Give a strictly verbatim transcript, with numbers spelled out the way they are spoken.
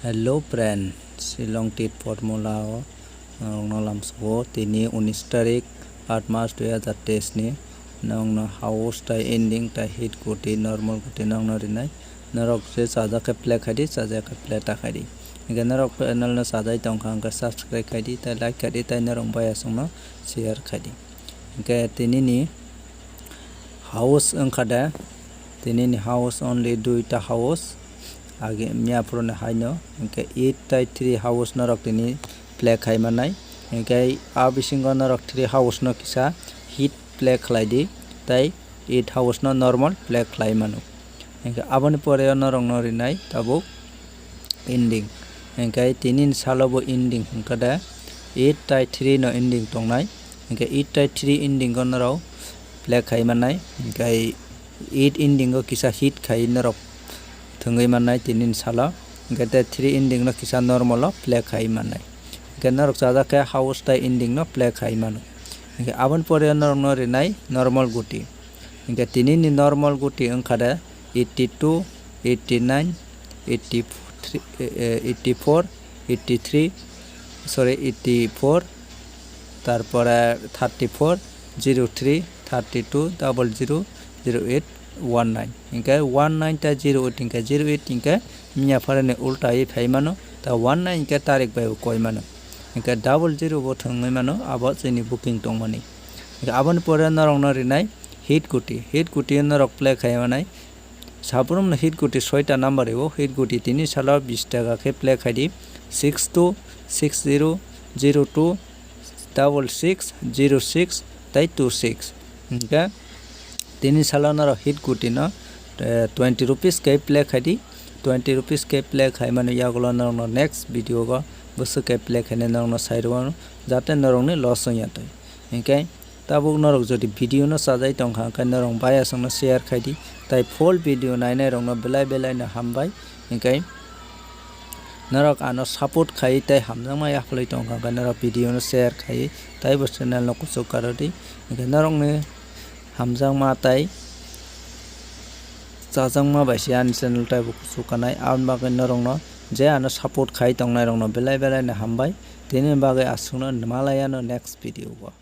Hello friend, Shillong Tit Formula o norokno lamsao tini unis tarik, aat mas dui hajar teis ni norokno house tai ending tai hit kuti normal kuti norokno rinai. Norok je chajak khe play khai di, chajak khe play ta khai di. Hingkhe norok channel no chajai tongkha hingkhe subscribe khai di, tai like khai di, tai norok baya songno share khai di. Hingkhe tini ni house wngkha de, tini ni house only duita house, age miya phuru ni hai no, hingkhe eight tai three house norok tini play khai manai, hingkhe a bisingo norok three house no kisa hit play khlai di, tai eight house no normal play khlai mano. Hingkhe aboni pore o norokno rinai tabuk ending. Hingkhe tini ni salo bo ending hingkhe de eight tai three no ending tongnai. Hingkhe eight tai three ending o norok play khai mannai. Hingkhe eight ending o kisa hit khai norok thwngwi mannai tini ni salo. Hingkhe te three ending no kisa normal o play khai mannai. Hingkhe norok chajak khe house tai ending no play khai mano. Hingkhe aboni pore norokno rinai normal guti. Hingkhe tini ni normal guti wngkha de eighty two, eighty nine, eighty three, eh, eh, eighty four, eighty three, sorry, eighty four, tarpore thirty four, zero three, thirty two, double zero, zero eight, one nine. Hingkhe one nine ta zero eight hingkhe zero eight hingkhe miya phara ni ulta ye phai mano, ta one nine hingkhe tarik bai bo koi mano. Hingkhe double zero bo thwngwi mano, abo chini booking tongmani. Hingkhe aboni pore norokno rinai hit guti. Hit guti norok play khai manai. Sabrumno hit guti soita number o, hit guti tini salo bis taka khe play khai di. Six two six zero zero two double six zero six tai two six. Hingkhe tini salo norok hit guti no, eh, twenty rupees khe play khai di. Twenty rupees khe play khai mani yagulo norokno next video o bwswk khe play khainai norokno sai rw, jate norokni loss wngya twi. Hingkhe tabuk norok jodi video no chajai tongkha, hingkhe norok baya songno share khai di, tai full video nainai rokno belai belai no hambai. Hingkhe norok ano support khai tei hamjakma yaphlai tongkha, hingkhe norok video no share khai tai bo channel no kuchuk karo di. Hingkhe norokni hamjakma tai chajakma bai se ani channel tai bo kuchuk kanai, aboni bagwi norokno je ano support khai tongnai rokno belai belai no hambai. Tini bagwi aswkno, malai ano next video o.